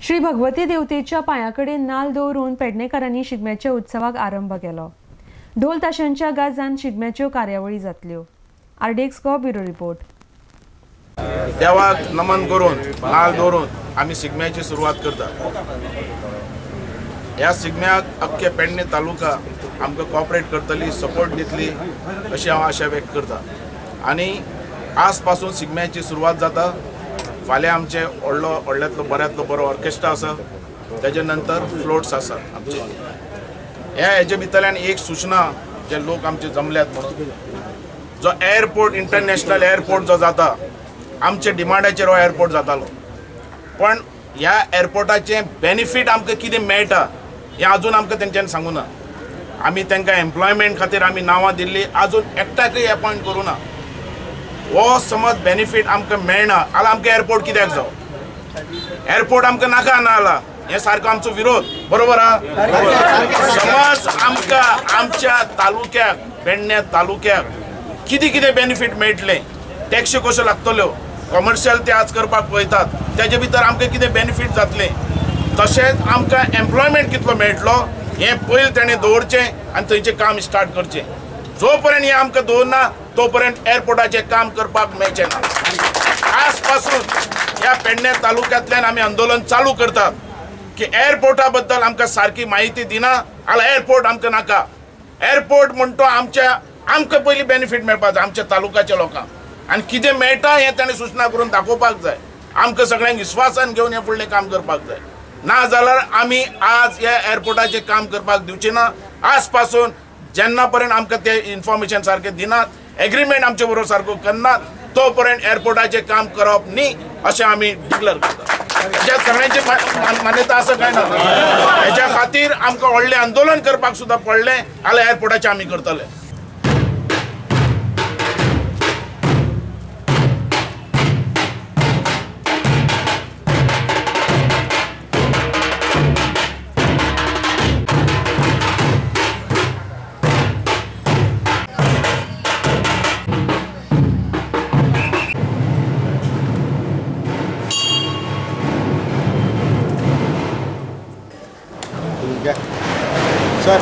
श्री भगवती देवतेच्या पांयाकडेन नाल दवरून पेडणेकारांनी शिगम्याच्या उत्सवाक आरंभ केलो. ढोल ताशांच्या गाजान शिगम्याच्यो कार्यावळी जातल्यो. आरडीएक्स गो ब्युरो रिपोर्ट. देवाक नमन करून नाल दवरून आमी शिगम्याची सुरवात करतात. ह्या शिगम्याक अख्खे पेडणे तालुका आमकां कॉपरेट करतली, सपोर्ट दितली अशी हांव आशा व्यक्त करता. आनी आज पासून शिगम्याची सुरवात जाता. फाल्यां आमचे व्हडलो व्हडल्यांतलो बऱ्यांतलो बरो ऑर्केस्ट्रा आसा, तेजे नंतर फ्लोट्स आसा आमचे. ह्या हेजे भितरल्यान एक सूचना जे लोक आमचे जमल्यात म्हणून, जो एअरपोर्ट इंटरनॅशनल एअरपोर्ट जो जाता, आमचे डिमांडाचेर हो एअरपोर्ट जातालो, पण ह्या एअरपोर्टाचें बेनिफीट आमकां कितें मेळटा हें अजून आमकां तेंच्यांनी सांगूं ना. आमी तांकां एम्प्लॉयमेंट खातीर आमी नांवां दिल्ली, अजून एकट्याकय एपॉयंट करूं ना. हो समज बेनिफीट आमकां मेळना जाल्यार आमकां एअरपोर्ट कित्याक जावो? एअरपोर्ट आमकां नाका ना जाला, हें सारको आमचो विरोध, बरोबर आहा? समज आमकां आमच्या तालुक्याक, पेडण्या तालुक्याक कितें कितें बेनिफीट मेळटलें, टॅक्सी कश्यो लागतल्यो, कॉमर्शियल ते आज करपाक पळयतात, तेजे भितर आमकां कितें बेनिफीट जातलें, तशेंच आमकां एम्प्लॉयमेंट कितलो मेळटलो हें पयलीं तेणें दवरचें आनी थंयचें काम स्टार्ट करचें. जो पर्यंत हें आमकां दवरना तो पर्यंत एअरपोर्टाचें काम करपाक मेळचें ना. आज पासून ह्या पेडणे तालुक्यांतल्यान आमी आंदोलन चालू करतात की एअरपोर्टा बद्दल आमकां सारकी म्हायती दिना जाल्यार एअरपोर्ट आमकां नाका. एअरपोर्ट म्हणटो आमच्या आमकां पयलीं बेनिफीट मेळपाक जाय आमच्या तालुक्याच्या लोकांक, आनी कितें मेळटा हें ताणें सूचना करून दाखोवपाक जाय. आमकां सगळ्यांक विस्वासान घेवन हें फुडलें काम करपाक जाय. ना जाल्यार आमी आज ह्या एअरपोर्टाचें काम करपाक दिवचे ना. आज पासून जेन्ना पर्यंत आमकां ते इन्फॉर्मेशन सारकें दिनात, एग्रीमेंट आमचे बरोबर सारको करनात, तो पर्यंत एअरपोर्टाचें काम करप न्ही अशें आमी डिक्लेअर करतात. हेच्या सगळ्यांची मान्यता आसा काय ना? हेच्या खातीर आमकां व्हडलें आंदोलन करपाक सुद्दां पडलें जाल्यार एअरपोर्टाचें आमी करतले. सर।